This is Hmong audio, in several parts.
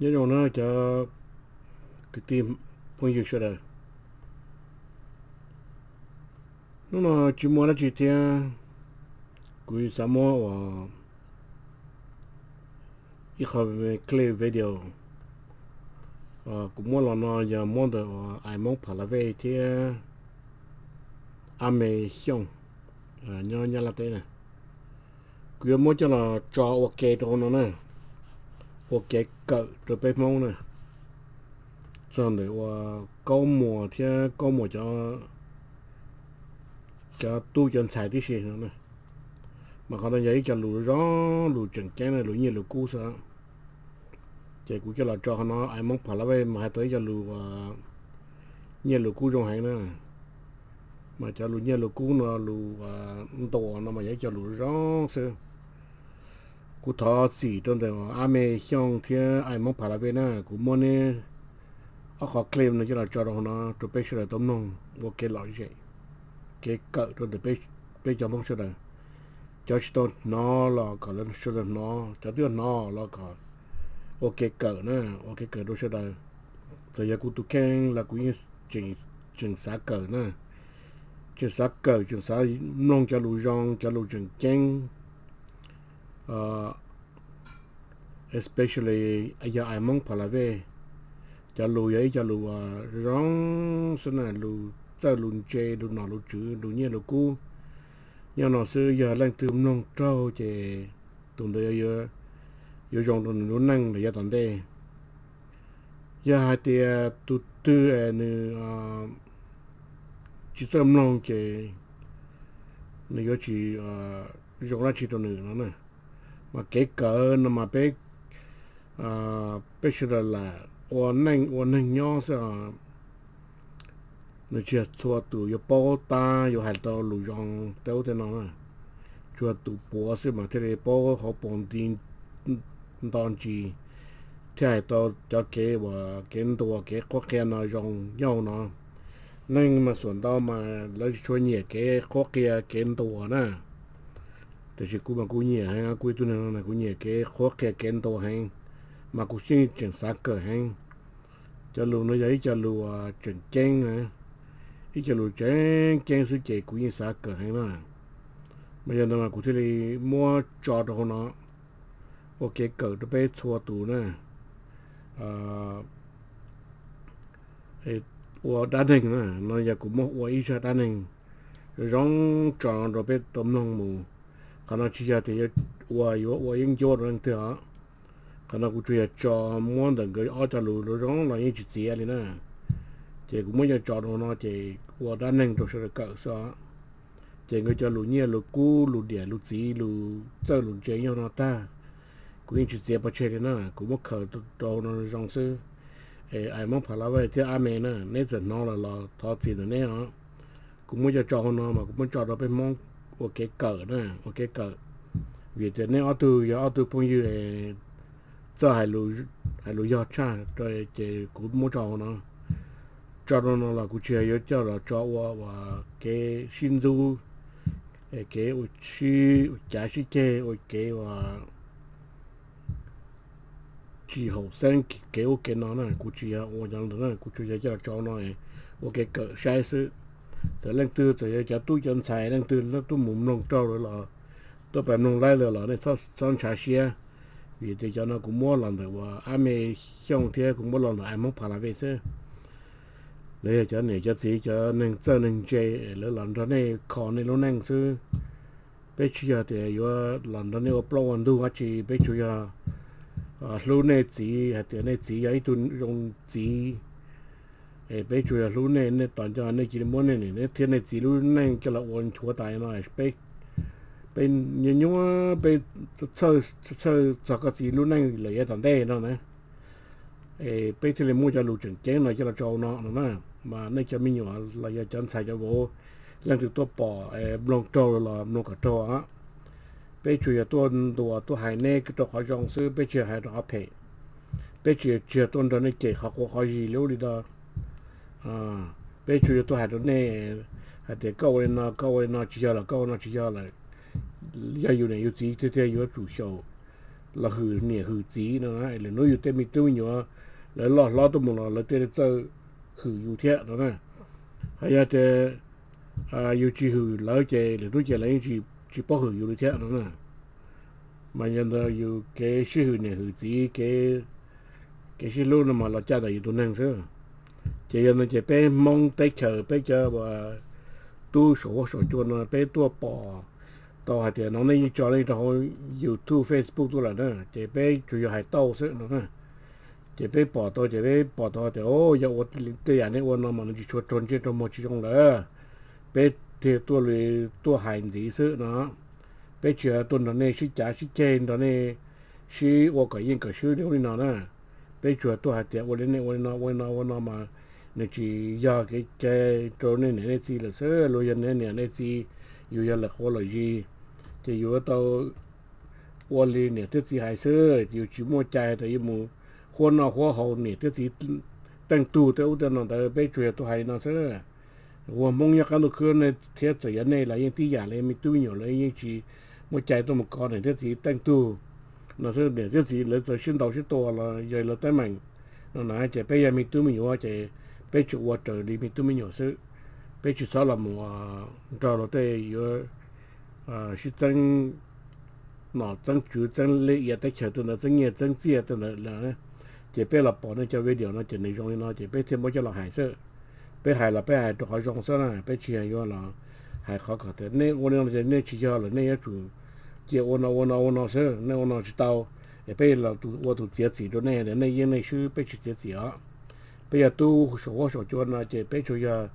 Nyob zoo na cov kwv tij phooj ywg sawv daws. Hnub no tsis muaj dab tsi thiab, kuv xav muab ua ib qho clip video kuv muab los no yog muab ntawm uas Ais Moob Pha La Vej thiab Ab Me Xyooj nyob Nyab Laj teb na. Kuv yuav muab coj los tso ua ke rau hauv no na, ua kev kawm rau peb Hmoob na, txog ntawm uas Kaub Muas thiab Kaub Muas cov tub cov ntxhais tib si no. Mas qhov no yog ib co lus zoo, lus tseem ceeb na, lus nyiaj lus kub xwb. Ces kuv coj los tso qhov no, Ais Moob Pha La Vej mas hais tau ib co lus nyiaj lus kub zoo heev na. Mas cov lus nyiaj lus kub no, lus ntuas no mas yog ib co lus zoo xwb. Kuv thov txim rau ntawm Ab Me Xyooj thiab Ais Moob Pha La Vej na, kuv muab neb ob qho clip no coj los tso rau hauv no rau peb sawv daws tau mloog ua kev lom zem, kev kawm rau ntawm peb cov Hmoob sawv daws. Cov tsis tau hnov los kom lawv sawv daws hnov, cov twb hnov los kom ua kev kawm na, ua kev kawm rau sawv daws. Txawm yog kuv tus kheej los kuv yeej tseem xav kawm na, tseem xav kawm, tseem xav mloog cov lus zoo, cov lus tseem ceeb, especially yog Ais Moob Pha La Vej. Cov lus yog ib co lus zoo xwb na, lus txawj lus ntse, lus nom lus tswv, lus nyiaj lus kub. Nyob no xwb yog leej twg mloog raug ces tus ntawd yuav zoo rau nws lub neej los yav tom ntej. Yog hais tias tus twg nws tsis txawj mloog ces nws yuav tsis zoo dab tsi rau nws no na. Mas kev kawm no mas peb, peb sawv daws lam ua neej ua neeg nyob xwb os. Nws tsis yog txhua tus yuav paub tab yuav hais tau lus zoo tej ub tej no na. Tsuas yog tus puav xwb mas thiaj li paub hauv paus nti nto ntsis, thiaj hais tau cov kev uas kev ntuas kev qhuab qhia no zoo nyob hauv no. Neeg mas xuam ntau mas lawv tsis tshua nyiam kev qhuab qhia kev ntuas na. Tiam sis kuv mas kuv nyiam heev, kuv ib tug neeg no kuv nyiam kev qhuab qhia kev ntuas heev, mas kuv yeej tseem xav kawm heev. Cov lus no yog ib co lus uas tseem ceeb na, ib co lus tseem ceeb xwb ces kuv yeej xav kawm heev na. Mas yog ntawd mas kuv thiaj li muab tso rau hauv no ua kev kawm rau peb txhua tus na. Ua dab neeg na, no yog kuv muab ua ib zaj dab neeg zoo tso rau peb tau mloog mus. Qhov no tsis yog tias yuav ua, yuav ua yeeb ncuab rau leej twg os. Qhov no kuv tsuas yog tso muab ntawm nkawd ob co lus zoo los yeej tsis txiav li na. Ces kuv muab coj tso rau no ces ua dab neeg rau sawv daws kawm xwb os. Ces nkawd cov lus nyiaj lus kub, lus diam lus txiv, lus txawj lus ntse nyob no tag, kuv yeej tsis txiav pov tseg li na, kuv muab khaws rau no zoo xwb. Es Ais Moob Pha La Vej thiab Ab Me na, neb txawm hnov lawm los thov txim ntawm neb os. Kuv muab coj tso hauv no mas kuv muab tso rau peb Hmoob ua kev kawm na, ua kev kawm. Vim tias neb ob tug yog ob tug phooj ywg txawj hais lus yog tshaj, ces kuv muab tso hauv no. Tso rau no los kuv tsis yog yuav coj los tso ua kev sib ntxub, kev ua sib cav sib ceg, ua kev ua tsis haum xeeb kev ub kev no na, kuv tsis yog ua cov ntawd na, kuv tsuas yog coj los tso no ua kev kawm saib xwb. Txawm leej twg, txawm yog cov tub cov ntxhais leej twg tuaj mus mloog raug lawm los, tuaj pab mloog laib lawm los nej txhob ntshav siab, vim tias cov no kuv muab los ntawm uas Ab Me Xyooj thiab kuv muab los ntawm Ais Moob Pha La Vej xwb. Lawv yog cov niam cov txiv, cov neeg txawj neeg ntse, lawv los nrog nej kho nej lub neej xwb. Peb tsis yog tias yuav los nrog nej ua plaub ua ntug dab tsi, peb tsuas yog hlub nej txiv, hais tias nej txiv yog ib tug zoo txiv. Es peb tsuas yog hlub nej, nej tos nco nej cia li muab nej niam thiab nej txiv lub neej coj los ua nchuav tas no, peb nyuaj nyuaj peb txhawj txhawj txog koj txiv lub neej lawm yav tom ntej no na. Es peb thiaj li muab cov lus tseem ceeb no coj los tso no no na. Mas nej cov me nyuam los yog cov ntxhais cov vauv, leej twg tuaj pom mloog raug los mloog kom raug. Peb tsuas yog tuaj ntuas tuaj hais nej rau qhov zoo xwb, peb tsis yog hais rau qhov phem. Peb tsis yog tuaj nrog nej cem qhov quav qhov zis li ub li no. Peb tsuas yog tuaj hais rau nej hais tias koj ua li no, koj ua li no tsis yog lawm, koj ua no tsis yog lawm. Yog yus niam yus txiv tiag tiag yuav tsum xyaum los hwm niam hwm txiv no, lwm hnub yus tej me tub me nyuam lawv loj hlob tuaj mus los lawv thiaj li txawj hwm yus thiab no na. Hos yog tias yus tsis hwm lawv ces lwm hnub ces lawv yeej tsis paub hwm yus li thiab no na. Mas yog ntawd yus kev sib hwm niam hwm txiv, kev sib hlub no mas los caj ntawm yus tus neeg xwb. Ces yog no ces peb Hmoob teb chaws peb cov tub saum huab saum cua no peb tuaj pom tau hais tias no nej yeej tso nej rau hauv YouTube, Facebook tuaj lawm na, ces peb tsuas yog hais tau xwb no na. Ces peb pom tau ces peb pom tau tias o, yog ua tej yam nej ua no mas nws tsis tshua raug ntsej raug muag tsis zoo lawm. Peb thiaj tuaj li tuaj hais ntxiv xwb no. Peb tsis yog tuaj nrog nej sib cav sib ceg, nrog nej sib ua kom yeej kom swb li ub li no na. Peb tsuas tuaj hais tias ua li nej ua li no ua li no ua no mas nws tsis yog kev cai rau nej niam nej txiv lawm xwb. Luag yog nej niam nej txiv, yus yog lawv qhuab lawm zis, ces yus yuav tau ua li niam thiab txiv hais xwb. Yus tsis muaj cai tias yuav mus huab noj huab haus niam thiab txiv teej tug tej ub tej no ntawd. Peb tsuas yog tuaj hais li no xwb. Ua Hmoob nyob qab ntuj khwb no thiab txawm yog nej los yeej tib yam li, me tub me nyuam lawv yeej tsis muaj cai tuaj mus kov niam thiab txiv teej tug no xwb. Niam thiab txiv lawv txawm sib ntaus sib tua los yog lawv teeb meem no na, ces peb yog me tub me nyuam ces peb tsuas ua raws li me tub me nyuam xwb. Peb tsis txhob los mus nrog luag tej yuav sib txeeb nom txeeb tswv, txeeb liaj ia teb chaws tej ntawd, txeeb nyiaj txeeb txiaj tej ntawd lawm. Ces peb los pom nej cov video no ces nws zoo li no ces peb thiaj muab coj los hais xwb. Peb hais los peb hais rau qhov zoo xwb na, peb tsis yog yuav los hais qhov kom tias nej ua li no ces nej tsis yog lawm, nej yuav tsum cia ua no ua no ua no xwb, nej ua no tsis tau. Es peb los ua tus txiav txim rau nej tias nej yeej nej swb, peb tsis txiav txim os. Peb yog tub saum huab saum cua no ces peb tsuas yog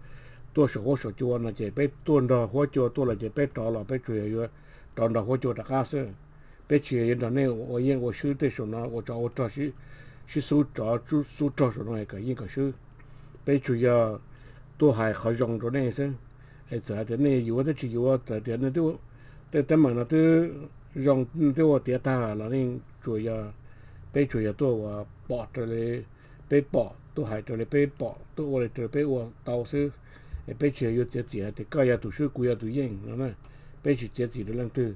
tuaj saum huab saum cua no ces peb tuaj nrog huab cua tuaj los ces peb rov los peb tsuas yog yuav rov nrog huab cua rov qab xwb. Peb tsis yog yuav nrog nej ua yeej ua swb tej saum no, ua tsov ua rog, sib xub tsov xub rog saum no kom yeej kom swb. Peb tsuas yog tuaj hais qhov zoo rau nej xwb. Es txawm hais tias nej yuav thiab tsis yuav, txawm tias tej teeb meem no twb zoo twb ua tiav tag los nej tsuas yog, peb tsuas yog tuaj ua pom raws li peb pom, tuaj hais raws li peb pom, tuaj ua li raws peb ua tau xwb. Es peb tsis yog yuav txiav txim hais tias koj yog tus swb kuv yog tus yeej no na. Peb tsis txiav txim rau leej twg.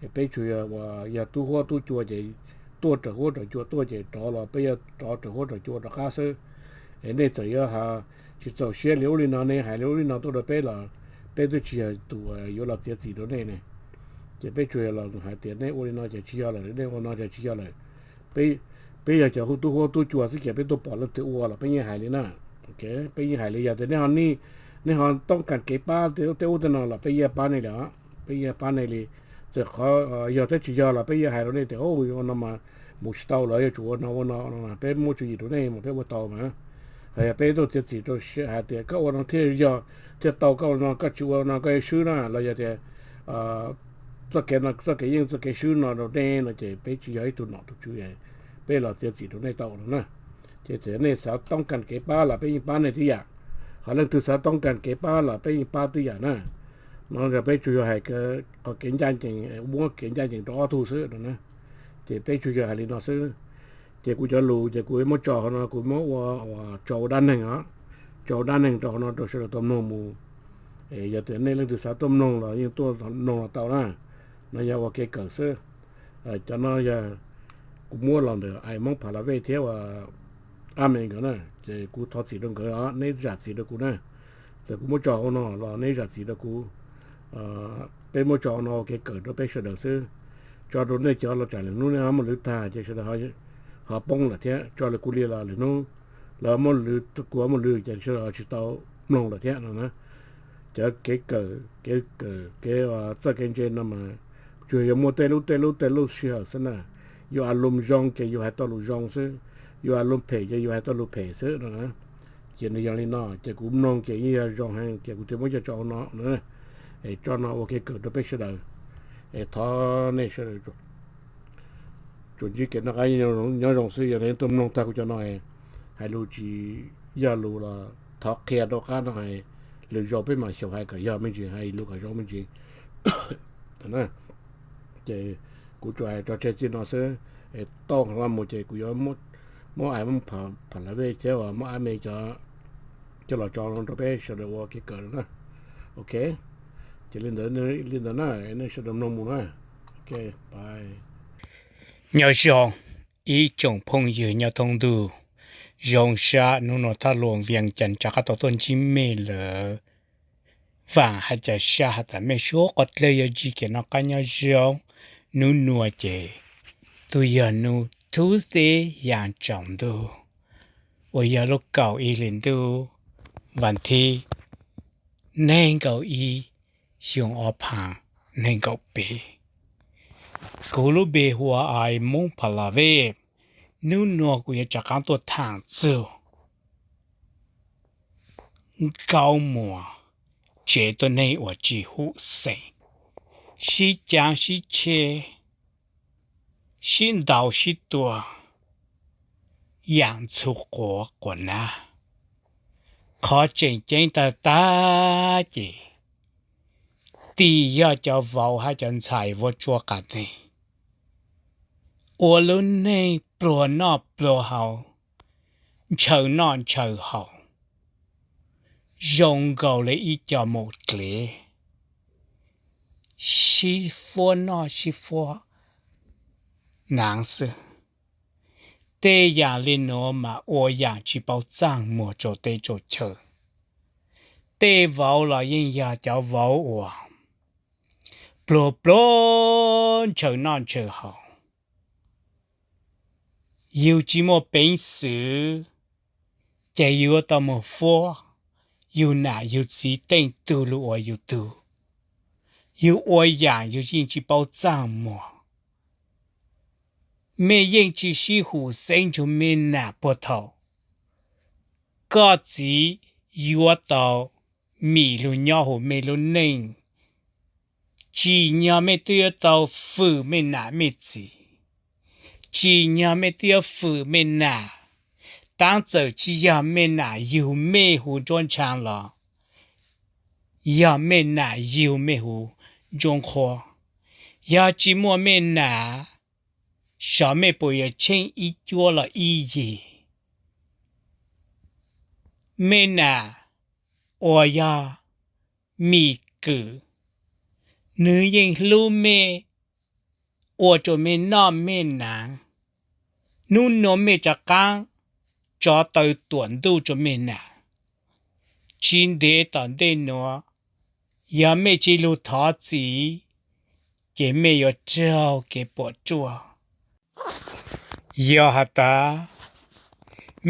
Es peb tsuas yog uas yog tub huab tub cua ces tuaj raws huab raws cua tuaj ces rov los peb yuav rov raws huab raws cua rov qab xwb. Es nej txawm yuav tsis txaus siab li ub li no, nej hais li ub li no tuaj rau peb los peb twb tsis yog tus yuav los txiav txim rau nej ne. Ces peb tsuas yog los hais tias nej ua li no ces tsis yog lawm, nej ua no ces tsis yog lawm. Peb yog cov tub huab tub cua xwb ces peb tuaj pom leej twg ua los peb yeej hais li na. Peb yeej hais li, yog tias nej ho toob kas kev pab tej ub tej no los peb yeej pab nej li os, peb yeej pab nej li. Txawm qhov yog thiab tsis yog los peb yeej hais rau nej tias ua no mas mus tsis tau los yuav tsum ua no ua no no, peb muab tswv yim rau nej mas peb ua tau mas. Hos yog peb tuaj txiav txim rau hais tias koj ua no thiaj yog, thiaj tau, koj ua no koj tsis ua no koj yuav swb na, los yog tias txoj kev no txoj kev yeej txoj kev swb no rau nej no ces peb tsis yog ib tug nom tus tswv, peb los txiav txim rau nej tau no na. Ces txawm nej xav toob kas kev pab los peb yeej pab nej tib yam, qhov leej twg xav toob kas kev pab los peb yeej pab tib yam na. No yog peb tsuas yog hais qhov kev ncaj ncees, muab kev ncaj ncees rau ob tug xwb no na. Ces peb tsuas yog hais li no xwb. Ces kuv cov lus ces kuv muab tso hauv no, kuv muab ua tso ua dab neeg os, tso ua dab neeg rau hauv no rau sawv daws tau mloog mus. Yog tias nej leej twg xav tuaj mloog los yeej tuaj mloog los tau na. No yog ua kev kawm xwb. Cov no yog kuv muab los ntawm Ais Hmoob Pha La Vej thiab ua Ab Me nkawd na, ces kuv thov txim rau nkawd os, neb zam txim rau kuv na. Txawm kuv muab tso hauv no los neb zam txim rau kuv. Peb muab tso hauv no ua kev kawm rau peb sawv daws xwb. Tso rau nej cov los tsam lwm hnub nej ho muaj lwv tag ces sawv daws ho poob lawm thiab, tso li kuv li los lwm hnub lawv muaj lwv, kuv muaj lwv ces sawv daws ho tsis tau mloog lawm thiab no na. Cov kev kawm, kev kawm kev txoj kev ntse no mas tsuas yog muaj tej lub tej lub tej lub sij hawm xwb na. Yus a lus zoo ces yus hais tau lus zoo xwb, yus a lus phem ces yus hais tau lus phem xwb no na. Ces nws yog li no ces kuv mloog ces yeej yog zoo heev ces kuv thiaj muab coj tso hauv no na. Es tso no ua kev kawm rau peb sawv daws. Es thov nej sawv daws tsuas ntsib kev noj qab nyob zoo xwb. Yog nej tuaj mloog tag kuv cov no hais lus tsis yog lus los thov qhia rau qab no, lwm zaus peb mam xyaum hais kom yog me ntsis, hais lus kom zoo me ntsis. Ces kuv tsuas hais tso tseg txij no xwb. Es tau qhov no mus ces kuv yuav muab Ais Hmoob Pha La Vej thiab uas muab Ab Me cov coj los tso rau peb sawv daws ua kev kawm na. Ok, ces li ntawd, li ntawd na, nej sawv daws mloog mus na. Ok, bye. Nyob zoo ib tsoom phooj ywg nyob thoob ntuj, zoo sab hnub no Thaj Luas Vias Cas rov qab tau tuaj ntsib mej lawm. Vaam hais cas sab has tas mej suav qhov dlej yog ntsib kev noj qab nyob zoo. Hnub nuav ces twb yog nub Tuesday yaam tsaus ntuj uas yog lub kaum ib hli ntuj, vas thib neeg nkaum ib, xyoo ob phav neeg nkaum peb. Kuv lub npe hu ua Ais Moob Pha La Vej. Hnub nuav kuv yuav rov qaab tuaj thaam txug Nkauj Muas tsev tuab neeg uas tsi hum xeem, sib caav sib tsheb, sib ntaus sib tua, yaam ntxhuv quav quas nab. Qhov tseem ceeb tag tag ces tim yog cov vauv hab cov ntxhais vuab tsuab qas neeg ua lub neej pluag noj pluag haus, ntshaw noj ntshaw haus, zoo nkaus li ib co maum dlev sib fuab noj sib fuab naav xwb. Tej yaam li nuav mas ua yaam tsi paub txaaj muag rua teb rua chaw. Tej vauv los yeej yog cov vauv uas pluag pluag ntshaw noj ntshaw haus. Yug tsi muaj peev xwm ces yug yuav tau moog fuab yug nam yug txiv teej tug lug ua yug tug. Yug ua yaam yug yeej tsi paub txaaj muag. Mej yeej tsi sib hum xeeb nrug mej nam puag thaum koj txiv yuav tau mim lug nyob huv mej lub neej. Tsim nyog mej twb yuav tau fwm mej nam mej txiv, tsim nyog mej twb yuav fwm mej nam, taab txawm tsi yog mej nam yug mej huv nruab nrhaa los yog mej nam yug mej huv nruab nqhuab. Yog tsi muaj mej nam, xyov mej puas yuav tsheej ib cuab los ib yig. Mej nam uas yog mim kwm, nwg yeej hlub mej, ua rua mej noj mej naav. Nub nuav mej rov qaab tsov taw tuam ntuj rua mej nam. Tsi ntev tom ntej nuav, yog mej tsi lug thov txim, ces mej yuav raug kev puam ruaj. Yog has tas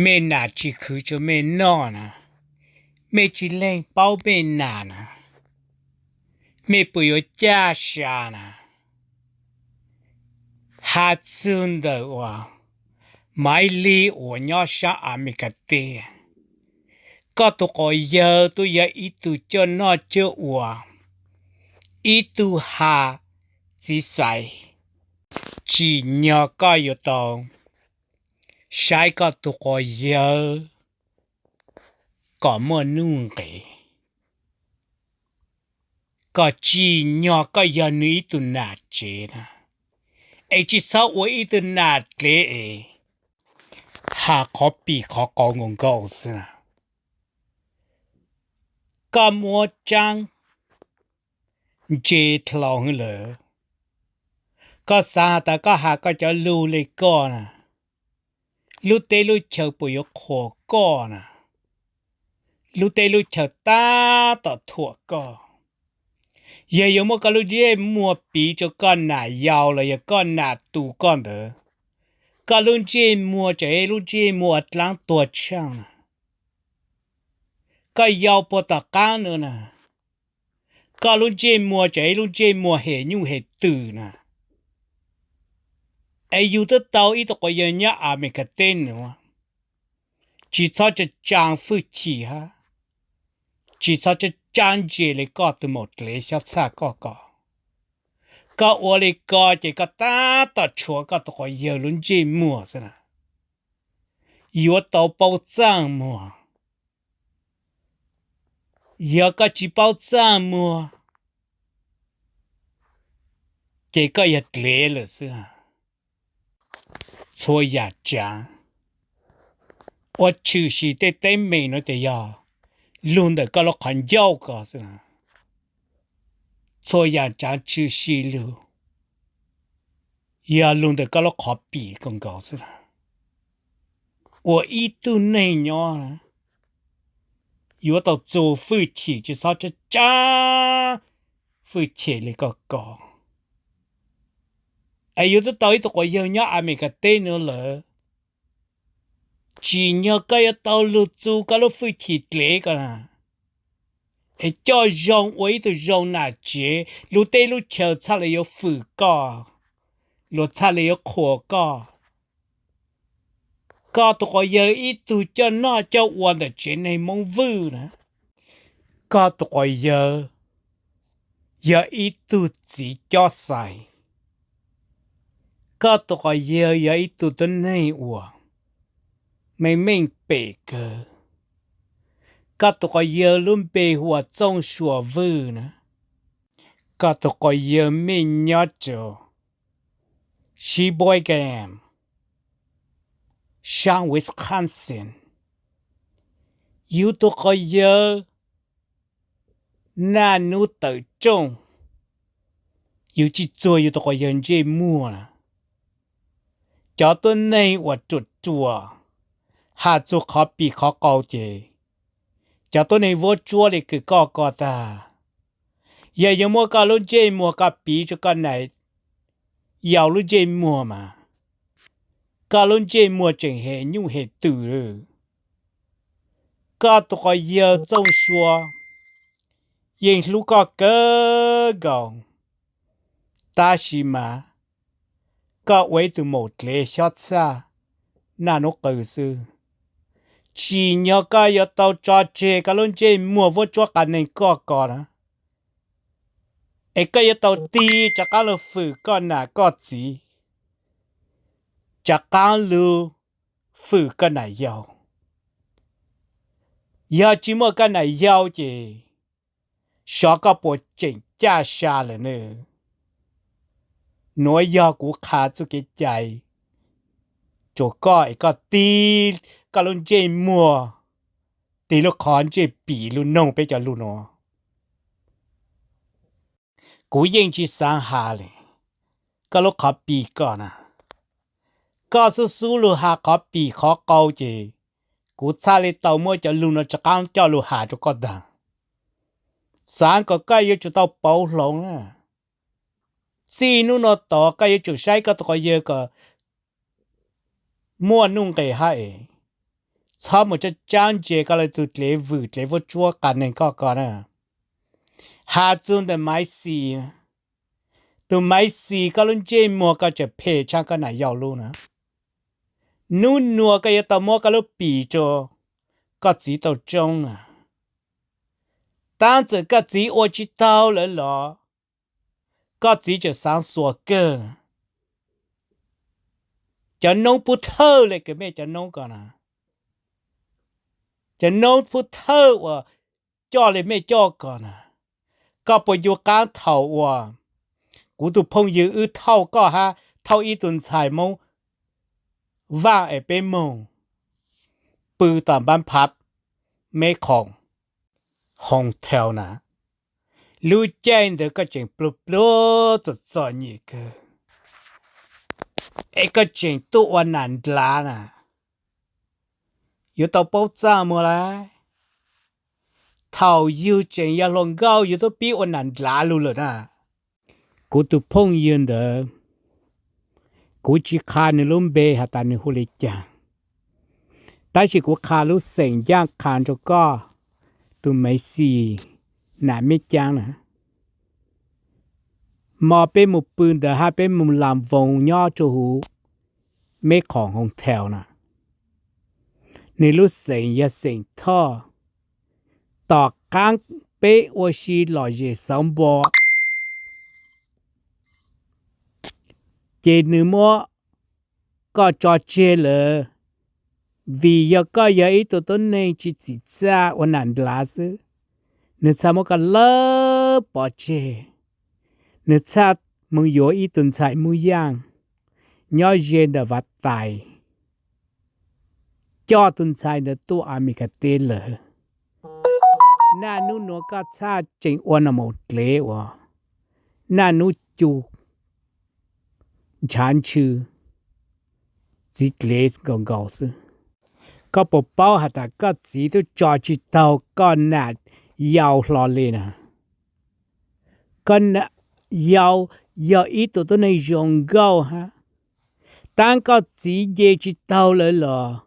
mej nam tsi khwv rua mej noj na, mej tsi leeg paub mej nam na, mej puas yuav caj sa na? Has txug ntawm uas Maiv Lig uas nyob saab Amelikas teb, koj tug quas yawg tub yog ib tug coj noj coj ua, ib tug has txiv xaiv, tsim nyog koj yuav tau saib koj tug quas yawg kom muaj nuj nqis. Kom tsim nyog koj yog nwg ib tug nam tsev na, es tsi txhob ua ib tug nam dlev es has qhov pim qhov qau nkaus nkaus xwb na. Koj muab tsaab ntse dlhau hwv lawm, koj xaav has tas koj has koj cov lug le koj na, lub teb lub chaw puas yuav qhuas koj na? Lub teb lub chaw tab tom thuam koj. Yog yuav muab koj lub ntsej muag piv rua koj nam yau los yog koj nam tus koj ntawd, koj lub ntsej muag tseem lub ntsej muag uas dlaab tuag tshaaj na. Koj yau puag tom qaab nuav na, koj lub ntsej muag tseem lub ntsej muag hem nyuj hem twm na. Es yug twb tau ib tug quas yawg nyob Amelikas teb nuav, tsis txhob tsa tsaa fwj chim hab, tsis txhob tsa tsaa ntse le koj tug maum dlev xyob txhaj koj ko. Koj ua le ko ces koj tab tom tshuav koj tug quas yawg lub ntsej muag xwb na. Yuav tau paub txaaj muag. Yog koj tsis paub txaaj muag, ces koj yog dlev lawm xwb. Txhua yaam tsaav uas tshwm sim tej teeb meem nuav ces yog lug ntawm koj lub qhov ncauj ko xwb. Txhua yaam tsaav tshwm sim lug Yog lug ntawm koj lub qhov pim kawg nkaus xwb. Ua ib tug neeg nyob yuav tau txug fwj chim, tsi xob tsab tsab fwj chim le koj ko. Es yuav tau ib tug quas yawg nyob Amelikas teb nuav lawm, tsim nyog koj yuav tau lug txug koj lub fwj chim dlev ko na, es coj zoo ua ib tug zoo nam tsev, lug teb lub chaw txhaj le yuav fwm koj, luag txhaj le yuav qhuas koj. Koj tug quas yawg ib tug coj noj coj ua ntawm tsev neeg Moob Vwj na. Koj tug quas yawg yog ib tug txiv cob xais. Koj tug quas yawg yog ib tug tuab neeg uas meej meej pem kawg. Koj tug quas yawg lub npe hu ua Txooj Sua Vwj na. Koj tug quas yawg mej nyob rua Sheboygan, saab Wisconsin. Yug tug quas yawg naj nub tawm rooj, yug tsi txuag yug tug quas yawg ntsej muag na. Cov tuab neeg uas ruam ruam has txug qhov pim qhov qau ces cov tuab neeg vuab tsuab le kws koj ko tag. Yog yuav muab koj lub ntsej muag ko piv rua koj nam yau lub ntsej muag mas koj lub ntsej muag tseem hem nyuj hem twm. Koj tug quas yawg Txooj Sua yeej hlub koj kawg nkaus, tab sis mas koj ua ib tug maum dlev xyob txhaj naj nub qw xwb. Tsim nyog koj yuav tau tso tseg koj lub ntsej muag vuab tsuab qas neeg koj ko na, es koj yuav tau tig rov qaab lug fwm koj nam koj txiv, rov qaab lug fwm koj nam yau. Yog tsi muaj koj nam yau ces xyov koj puas tseem caj sa lawm nawb. Nuav yog kuv qha txuj kev cai rua koj es koj tig koj lub ntsej muag, tig lub qhov ntsej pim lug noog peb cov lug nuav. Kuv yeej tsi xaav has le koj lub qhov pim ko na. Koj xub xub lug has qhov pim qhov qau ces kuv txhaj le tau muab cov lug nuav rov qaab coj lug has rua koj ntag. Xaav kom koj yuav tsum tau pauv hloov na. Txij nub nuav tod koj yuav tsum saib koj tug quas yawg kom muaj nuj nqes hab es txhob mus tsaab tsaab ntse koj le tug dlev vwm dlev vuab tsuab qas neeg koj ko na. Has txug ntawm Maiv Xis, tug Maiv Xis koj lub ntsej muag koj tseem phem tshaaj koj nam yau lub na. Nub nuav koj yuav tau muab koj lub pim rua koj txiv tau tsoob na. Taab txawm koj txiv ua tsi taug lawm los koj txiv tseem xaav xuas kawg. Cov noob pub thawj le kws mej cov noob ko na, cov noob pub thawj uas coj le mej coj ko na, koj puas ncu qaab thaum uas kuv tug phooj ywg wb thauj koj hab thauj ib tug ntxhais Moob Vaaj es peb moog pw tom npaab phav Meb Khoom Hotel na? Lub caij ntawd koj tseem pluag pluag txom txom nyem kawg, es koj tseem tuaj ua nam ndlav na. Yuav tau paub txaj muag lawm, thaum yug tseem yog hluas nkauj yug tub pib ua nam ndlav lug lawm na. Kuv tug phooj ywg ntawd, kuv tsi qha nwg lub npe has tas nwg hu le caag, tab sis kuv qha lub xeem ncaaj qha rua koj, tug Maiv Xis nam Meb Caab na. Mo peb moog pw ntawd hab peb moog las voos nyob rua huv Meb Khoom Hotel na, nwg lub xeem yog xeem Thoj. Tom qaab peb ua si lom zem xauv npo, ces nwg muab koj tso tseg lawm, vim yog koj yog ib tug tuab neeg tsi txim txaj ua nam ndlav xwb. Nwg txhaj muab koj lawb pov tseg, nwg txhaj moog yuav ib tug ntxhais Moob Yaaj nyob ze ntawm Vav Tais, coj tug ntxhais ntawd tuaj Amelikas teb lawm. Naj nub nuav koj txhaj tseem ua nam maum dlev uas naj nub cu ntshav ntsw, txiv dlev nkaus nkaus xwb. Koj puas paub has tas koj txiv twb tso tsis taug koj nam yau hlo li na? Koj nam yau yog ib tug tuab neeg zoo nkauj hab, tab koj txiv nce tsis taug lawv los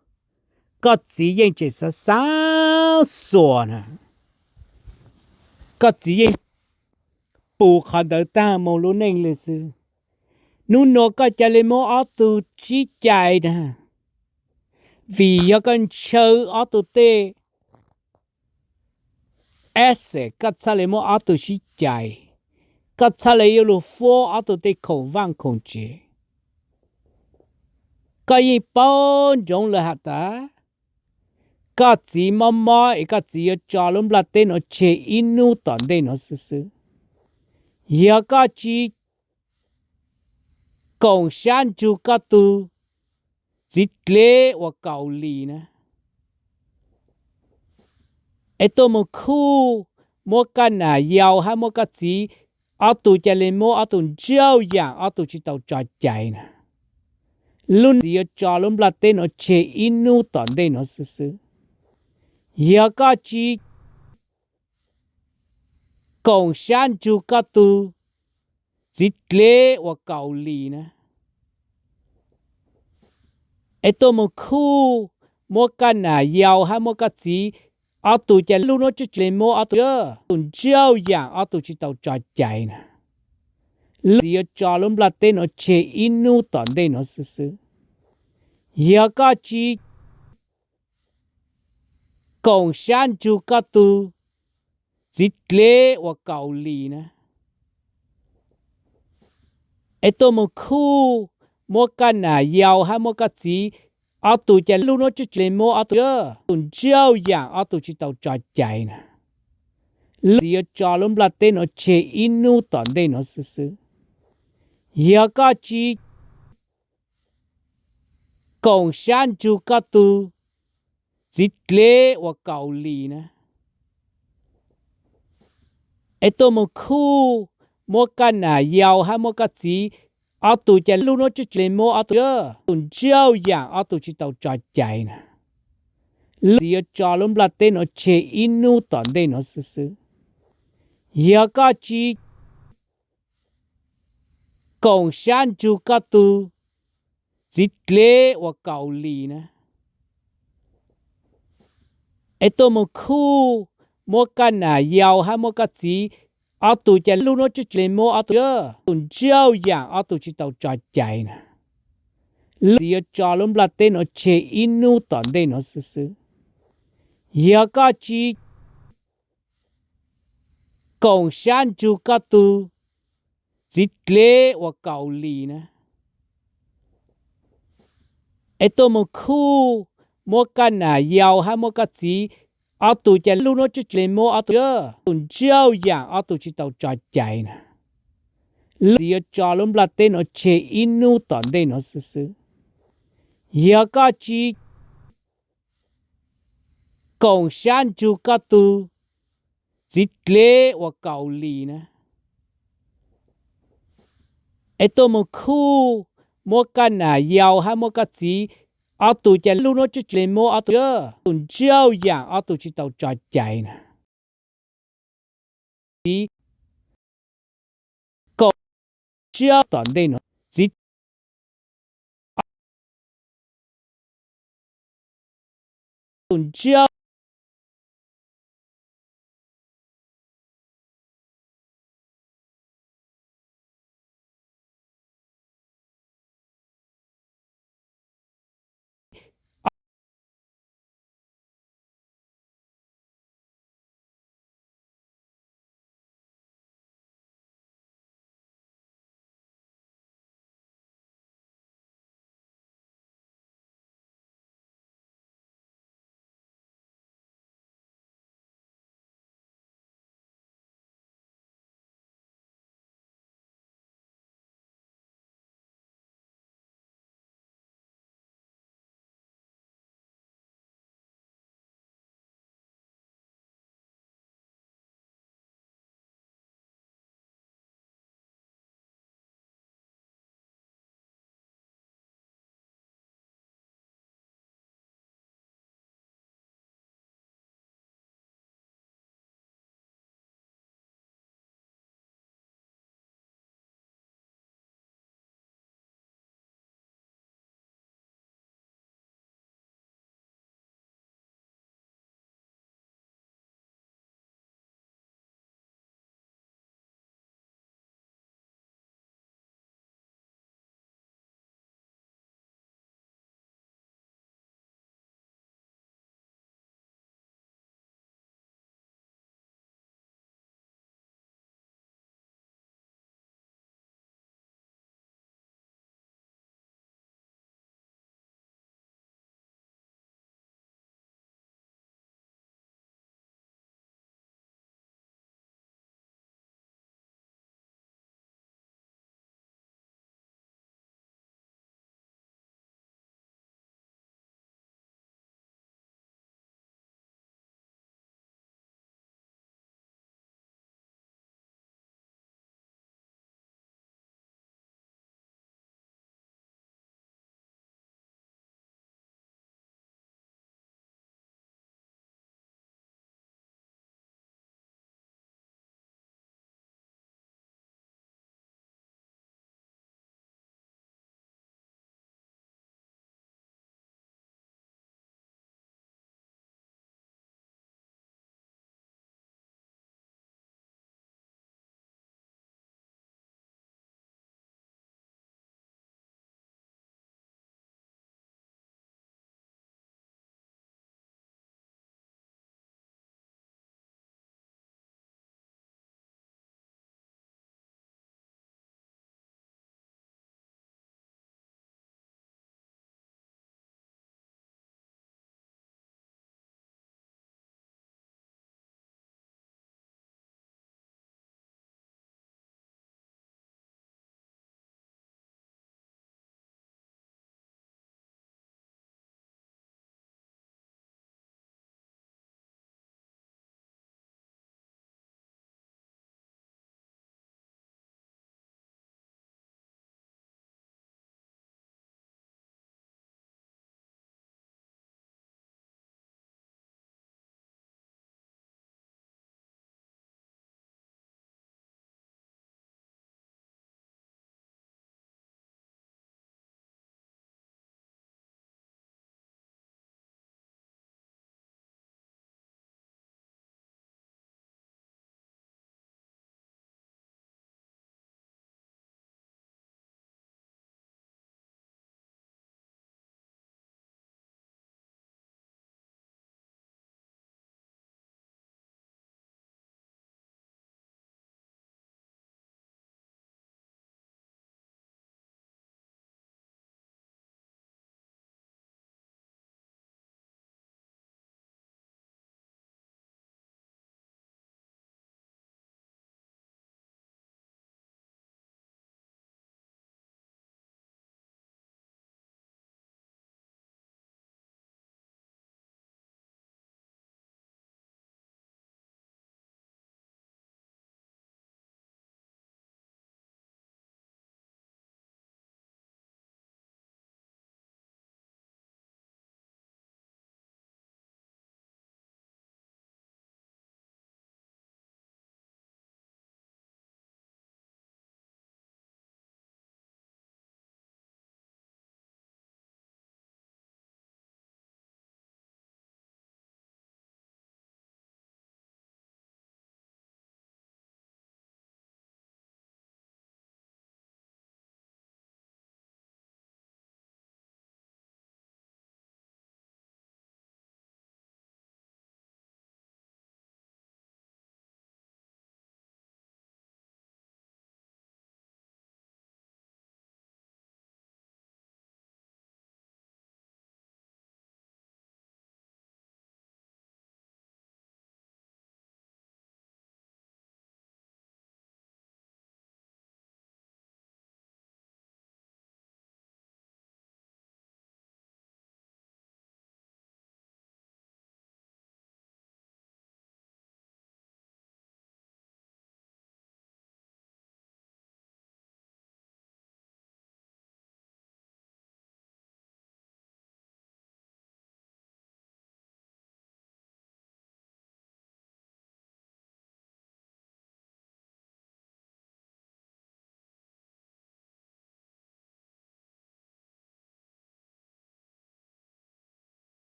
koj txiv yeej tseem xav xav xuas na. Koj txiv yeej pus qhov ntawd tag mus lub neej li xwb. Nub nua koj ca le muab ob tug sib cais na, vim yog koj ntshaw ob tug tej asset, koj txhaj le muab ob tug sib cais, koj txhaj le yuav lug fuab ob tug tej khoom vaaj khoom tsev. Koj yeej paub ntsoov lawm has tas koj txiv mob mob es koj txiv yuav tso lub nplaj teb nuav tseg ib nub tom ntej nuav xwb xwb. Yog koj tsis koom sab ntsug koj tug txiv dlev uas Kaus Lis na, es tuaj mus khuj muab koj nam yau hab muab koj txiv ob tug ca le muab ob tug ntsiaug yaam ob tug tsis tau tso cai na, lub txiv yuav tso lub nplaj teb nuav tseg ib nub tom ntej nuav xwb xwb. Yog koj tsis koom sab ntsug koj tug txiv dlev uas Kaus Lis na, es tuaj mus khuj muab koj nam yau hab muab koj txiv ob tug ca le muab ob tug ntsiaug yaam ob tug tsis tau tso cai na, lub txiv yuav tso lub nplaj teb nuav tseg ib nub tom ntej nuav xwb xwb. Yog koj tsis koom sab ntsug koj tug txiv dlev uas Kaus Lis na, es tuaj mus khuj muab koj nam yau hab muab koj txiv ob tug ca le muab ob tug ntsiaug yaam ob tug tsis tau tso cai na, lub txiv yuav tso lub nplaj teb nuav tseg ib nub tom ntej nuav xwb xwb. Yog koj tsis koom sab ntsug koj tug txiv dlev uas Kaus Lis na, es tuaj mus khuj muab koj nam yau hab muab koj txiv ob tug ca le muab ob tug ntsiaug yaam ob tug tsis tau tso cai na, lub txiv yuav tso lub nplaj teb nuav tseg ib nub tom ntej nuav xwb xwb. Yog koj tsis koom sab ntsug koj tug txiv dlev uas Kaus Lis na, es tuaj mus khuj muab koj nam yau hab muab koj txiv ob tug ca le muab ob tug ntsiaug yaam ob tug tsis tau tso cai na, lub txiv yuav tso lub nplaj teb nuav tseg ib nub tom ntej nuav xwb xwb. Yog koj tsis koom sab ntsug koj tug txiv dlev uas Kaus Lis na, es tuaj mus khuj muab koj nam yau hab muab koj txiv ob tug ca le muab ob tug ntsiaug yaam ob tug tsis tau tso cai na, lub txiv yuav tso lub nplaj teb nuav tseg ib nub tom ntej nuav xwb xwb. Yog koj tsis koom sab ntsug koj tug txiv dlev uas Kaus Lis na, es tuaj mus khuj muab koj nam yau hab muab koj txiv ob tug ca le muab ob tug ntsiaug yaam ob tug tsis tau tso cai na, txiv koom sab ntsug tom ntej nuav, txiv tug ntsiaug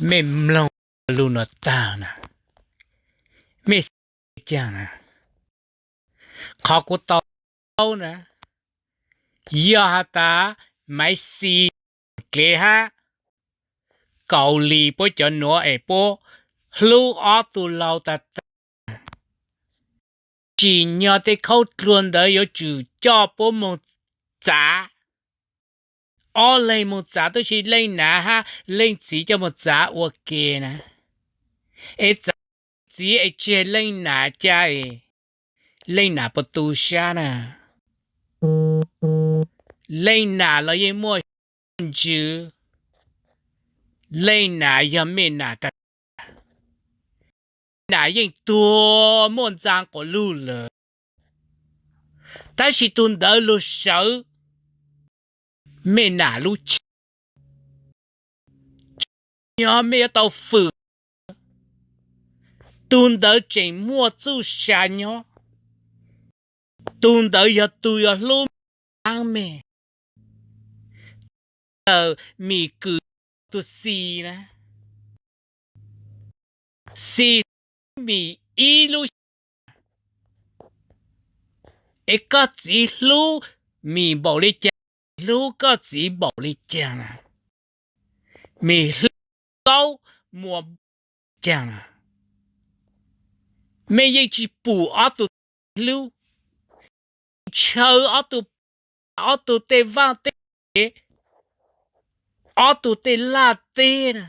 Mej mloog lug nuav taag na, mej xav caag na? Qhov kuv tau paub na, yog has tas Maiv Xis dlev hab Kaus Lim puab cov nuav es puab hlub ob tug laug tag tag, tsim nyog tej khaub dluag ntawd yuav tsum coj puab moog txav. Ob leeg moog txav, tab sis leej nam hab leej txiv coj moog txav ua ke na. Es txav txiv es tseg leej nam ca, leej nam puas tu sab na? Leej nam los yeej muaj ntsws, leej nam yog mej nam tag, nam yeej tuag muaj ntxaa quas lug lawm, tab sis tug ntawd lug sawv mej nam lub chaw, tsim nyog mej yuav tau fwm, tug ntawd tseem muaj txuj sa nyob, tug ntawd yog tug yuav hlub mej. Tawm Mim kws tug Xis na, Xis hlub Mim ib lub xyoos, es koj txiv hlub Mim npaum le caag, hlub koj txiv npaum le caag na, Mim hlub Kaub Muas caag na, mej yeej tsi pum ob tug hlub, ntshaw ob tug, ob tug tej vaaj tej tsev, ob tug tej laj teb na.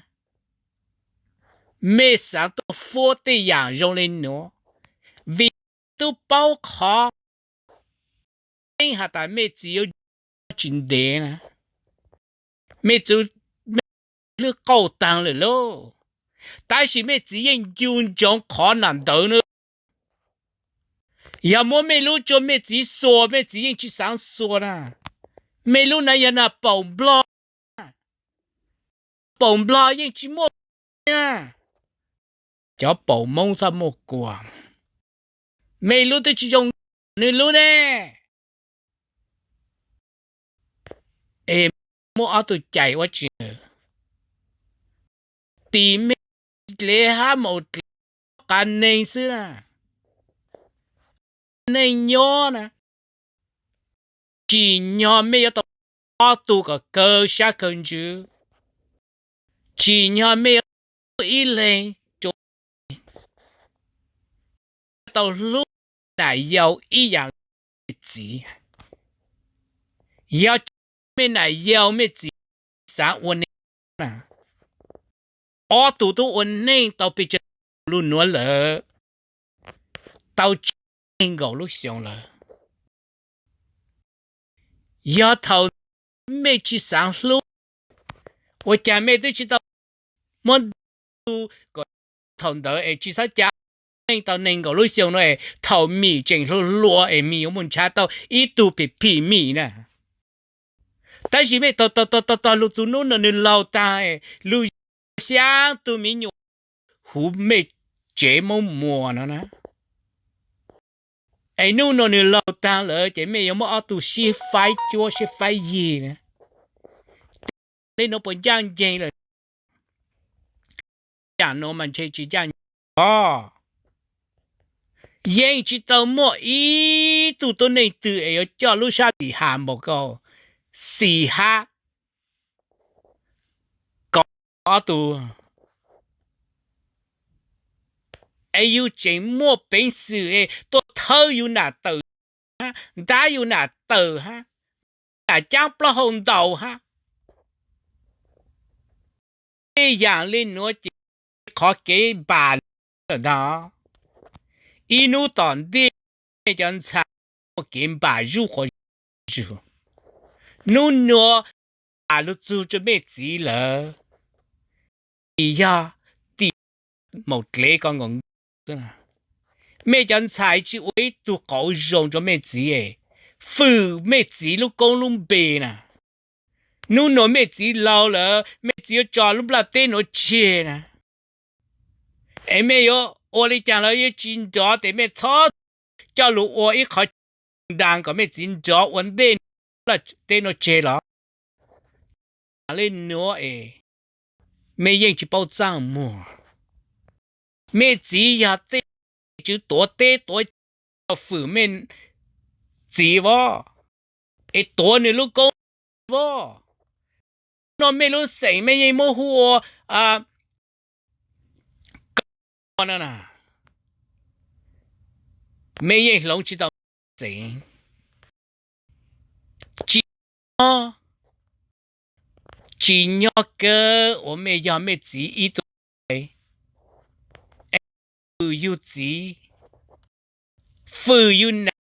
Mej xaav tuaj fuab tej yaam zoo le nuav, vim tub paub qhov tseeb has tas mej txiv yuav tsi ntev na, mej txiv hlub qauj taag lawm lauj, tab sis mej txiv yeej ncu ntsoov qhov nam ntawd na. Yog muab mej lub rua mej txiv xuas, mej txiv yeej tsi xaav xuas na. Mej lub na yog nam paum nplog, paum nplog yeej tsi muaj na. Cov paum Moob txhob muaj kuas, mej lub twb tsi zoo nws lub ne. Es muab ob tug cais ua tsi, tis mej dlev hab maum dlev qav neeg xwb na. Neej nyob na, tsim nyog mej yuav tau ob tug kom kawg sab kawg ntsws, tsim nyog mej yuav tau ib leeg rua, tau hlub nam yau ib yaam le mej txiv. Yog tsi mej nam yau mej txiv xaav ua neeg na, ob tug tub ua neej tau pes tsawg lug nuav lawm, tau tsib neeg nkaum lub xyoo lawm. Yog thaum mej tsi xaav hlub, ua caag mej twb tsi tau muab ntu kom thaum ntawd es tsi txhob ca neej tau neeg nkaum lub xyoo no es thaum Mim tseem hluas hluas es Mim yuav muaj ntshaw tau ib tug phim phim Mim na. Tab sis mej tog tog tog tog lug txug nub no nwg laug taag, lug xyaab tug miv nyuas huv mej tsev Moob Muas no na. Es nub no nwg laug taag lawm ces mej yuav muab ob tug sib faib cuab sib faib yig na. Le nuav puas ncaaj nceeg lawm? Yaam nuav mas ntshe tsi ncaaj nceeg os. Yeej tsi tau muaj ib tug tuab neeg twg es yuav coj lub sab lim has npaum Kaus Xis hab Kaus Muas ob tug. Es yug tseem muaj peev xwm es tuaj thawb yug nam tawm hab, ntab yug nam tawm hab, nam caab plaub hau ntaus hab. Tej yaam le nuav ces qhov kev npam lawm ntag. Ib nub tom ntej mej cov ntxhais muaj kev npam zuj quas zug. Nub nuav tas lug txug rua mej txiv lawm, tim yog tim maum dlev ko nkaus nkaus. Mej cov ntxhais tsi ua ib tug qauv zoo rua mej txiv, fwm mej txiv lub koob lub npe na. Nub nuav mej txiv laug lawm, mej txiv yuav tso lub nplaj teb nuav tseg na. Es mej yuav ua le caag los yuav tsi nrov tes mej txhob coj lug ua ib qhov ntaag kom mej txiv nrov ua ntej nplaj teb nuav tseg los? Le nuav es Mej yeej tsis paub txaj muag. Mej txiv yog tej tswv tuav teb tuav chaw fwm mej txiv voj, es tuav nws lub koob voj. Hnub no mej lub xeem mej yeej muab hu ua ko no na, mej yeej hloov tsis tau xeem. Tsis nyob, tsis nyob kawg uas mej yog mej txiv ib tug, es fwm yug txiv, fwm yug nam,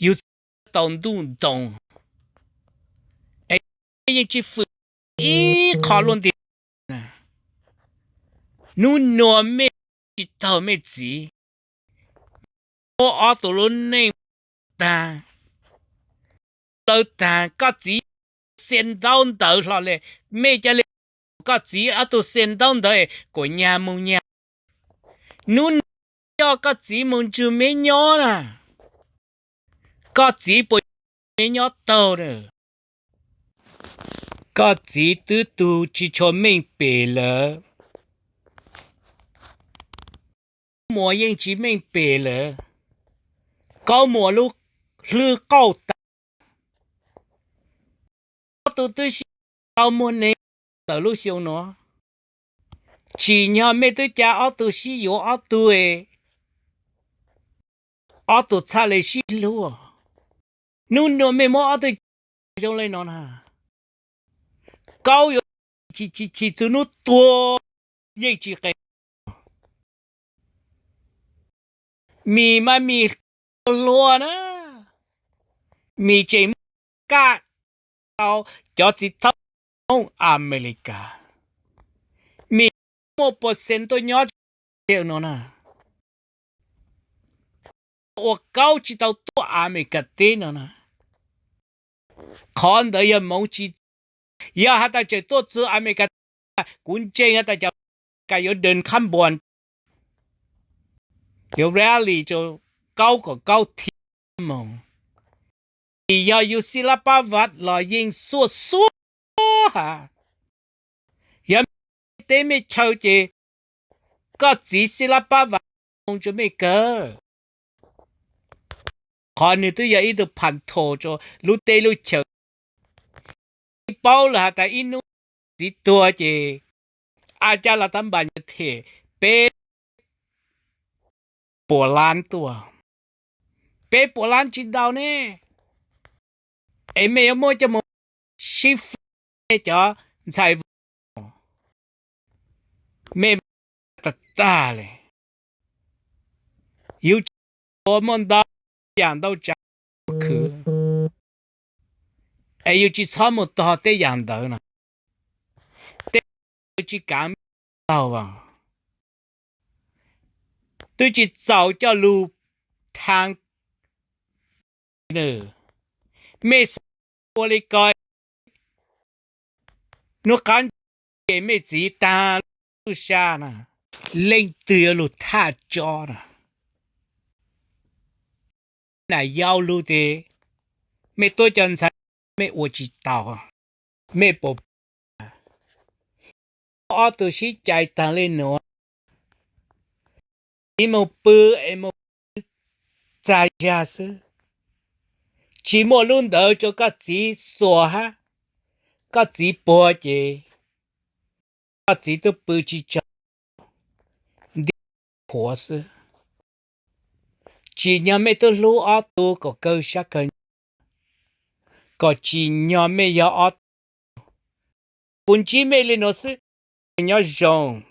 yug txiv tau ntuj ntoo, es mej yeej tsis fwm ib qho luaj nti. Hnub nua mej tsis taug mej txiv, muab ob tug lub neej tag, lawv tag koj txiv xia ntaub ntawv hlo le, mej ca le koj txiv ob tug xia ntaub ntawv es kuam nyag mus nyag. Hnub no coj koj txiv mus ntsib meb nyob na, koj txiv puas meb nyob taug na? Koj txiv twb tu tsis tshua meej pem lawm. Kaub Muas yeej tsis meej pem lawm. Kaub Muas lub hlwb qauj tas. Ob tug twb sib tau muaj neeg tawm lub xyoo no, tsim nyog mej twb ca ob tug sib yuav ob tug, ob tug txhaj le sib hlub. Hnub nua mej muab ob tug zoo le no na, Kaub yuav chim chim chim txug hnub tuag yeej tsis qe. Mim mas Mim hluas na, Mim tseem muaj kaj rau cov txiv thawj Hmoob Amelikas. Mim muaj percent tuaj nyob no na, ua Kaub tsis tau tuaj Amelikas teb no na. Qhov ntawd yog moov tsis, yog has tas tseem tuaj txug Amelikas, kuv ntseeg has tas cov Amelikas yuav dee khab npuas, yuav rally rau Kaub kom Kaub thiab moog. Vim yog yug xib lab pab vav los yeej xuaj xuaj has. Yog mej teb mej chaw ces koj txiv xib lab pab vav moo rua mej kawg. Qhov nwg twb yog ib tug phantho rua lub teb lub chaw. Paub lawm has tas ib hnub txiv tuag ces a caj las tab npas nyuas them peb puas lab tuaj. Peb puas lab tsis ntau ne, es mej yuav muab coj moog sib faj cov ntxhais mej tag tag le. Yug tsis muaj ntau yaam ntau tsav khwv, es yug tsis txhob mus tog tej yaam ntawd no. Tej tsi kav mej taug, twb tsis txaus coj lug thaab. Mej xav ua le ko, nub qaab ces mej txiv taag lub sab na, leej twg yuav lug thaj tsob na? Nam yau lug tes mej tuab cov ntxhais mej ua tsis tau, mej puas, ob tug sib cais taag le nuav, txiv moog pw es moog txag zag xwb, tsis muaj lub ntawd rua koj txiv xuas hab, koj txiv puag ces koj txiv tub pw tsis tsaug, nti qhuav xwb. Tsim nyog mej tub hlub ob tug kom kawg sab kawg, kom tsim nyog mej yog ob tug. Kuv ntsib mej le nuav xwb, nyob zoo.